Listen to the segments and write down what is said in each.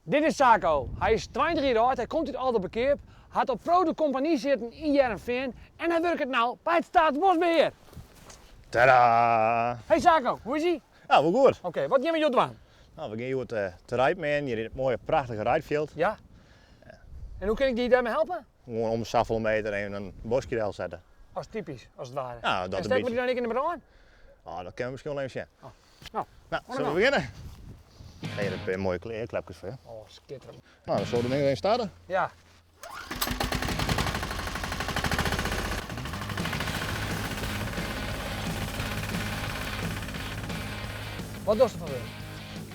Dit is Saco. Hy is 20 jier âld, hy komt út Aldeberkeap, hat op Pro de Compagnie sitten yn Hearrenfean en hy wurket no by it Staatsbosbeheer. Tadaa! Hey Saco, hoe is ie? Ja, wol goed. Oké, wat gean we hjoed dwaan? No, we gean hjoed te reidmeanen hjir yn it moaie prachtige reidfjild. Ja. En hoe kin ik dy dêrmei helpe? Gewoan om de safolle meter even in boskje delsette. As typysk, as it ware. Ja, dat en in stekke we bytsje. dy dan ek yn de brân? Oh, dat kinne we miskien wol even sjen. Oh. No, No, sille we begjinne? Hjir in pear moaie earklepkes foar je. Oh, skitterend. No, dan sille we de ding even starte. Ja. Wat dochst foar wurk?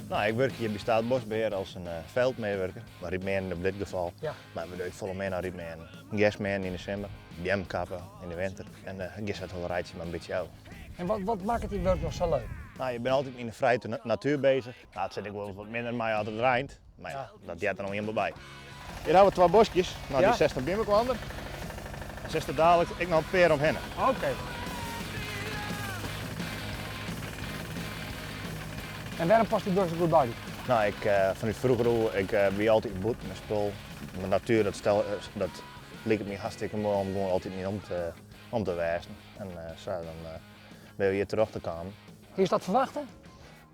No, ik wurkje hjir by Staatsbosbeheer as in veldmedewerker, mar reidmeanen op dit gefal. Ja. Mar we dogge folle mear dan reidmeanen. Gersmeanen yn de simmer, beamkappe yn de winter en uh, giss it hiele reidsje mar in bytsje ôf. En wat, wat makket dyn wurk noch sa leuk? No, je binne altyd yn de frije natuer bezich. No, it sit ek wolris wat minder mei as it reint, mar ja, dat heart der no ienmaal by. Hjir hawwe we twa boskjes, no dy 60 by mekoar. En sitst der dalik ek noch in pear omhinne. Oké. En wêrom past dit wurk sa goed by dy? No, ik, fanút froeger ôf, ik wie altyd bûten mei spul. De natuer, dat, stel, dat liket my hartstikke moai om gewoan altyd yn om te wêzen. En sa, dan binne we hjir terjochte kaam. Hiest dat ferwachte?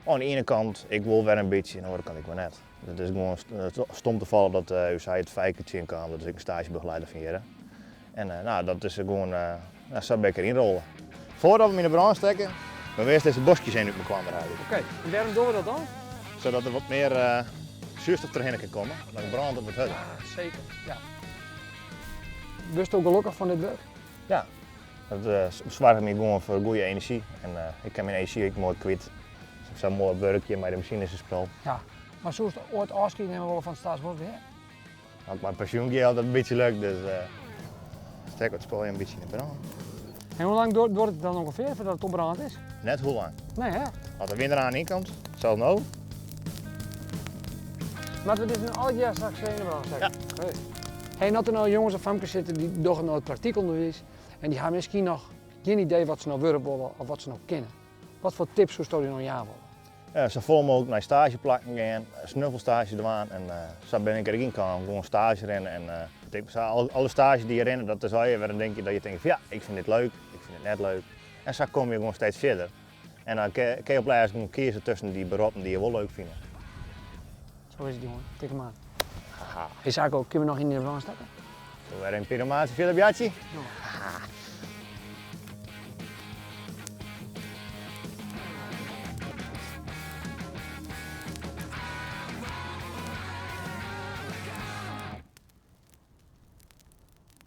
Oan de iene kant, ik wol wer in bytsje, oan de oare kant ik wer net. It is gewoan stom tafallich dat ús heit Feike tsjinkaam, dat is ek in stagebegeleider fan hjir. En no, dat is gewoan, no, sa bin ik deryn rolle. Foardat we him yn de brân stekke, we earst dizze boskjes even út mekoar helje. Oké, en wêrom dogge we dat dan? Sadat der wat mear soerstof trochhinne kin komme, dan brânt it wat hurder. Ja, seker, ja. Wurdsto gelokkich fan dit wurk? Ja, dat soarget my gewoan foar goede enerzjy en ik kin myn enerzjy ek moai kwyt. Sa moai wurkje mei de masines en spul. Ja, mar soest oait ôfskied nimme wolle fan it Staatsbosbehear? As ik mei pensjoen gean, as dat in bytsje lukt, dus stek it spul in bytsje yn de brân. En hoe lang duorret it dan ûngefear foardat it opbrând is? Net hoe lang. Nee, hè? As de wyn der oan ynkomt, sels no. Moatte we dizze no allegear straks yn de brân stekke? Ja. Oké. Hey, en as der no jonges of famkes sitte dy dogge no it praktykûnderwiis en dy ha miskien noch gjin idee wat se no wurde wolle of wat se no kinne. Wat foar tips soesto dy no jaan wolle? Safolle mooglik nei staazjeplakken gean, snuffelstage dwaan en sa bin ik der ek yn kaam. Gewoan staazje rinne en ik sa alle staazjes dy't je rinne, dat is allegear wer in dinkje dat je tinke fan ja, ik fyn dit leuk, ik fyn it net leuk. En sa komme je gewoan steeds fierder. En dan kinne je op lêst gewoan kieze tusken dy beroppen dy't je wol leuk fine. Sa is it, jonge. Tik him oan. Haha. Hey Saco, kinne we noch yn de brân stekke? Sille we wer in pyromaanse fierder bjatsje? Ja.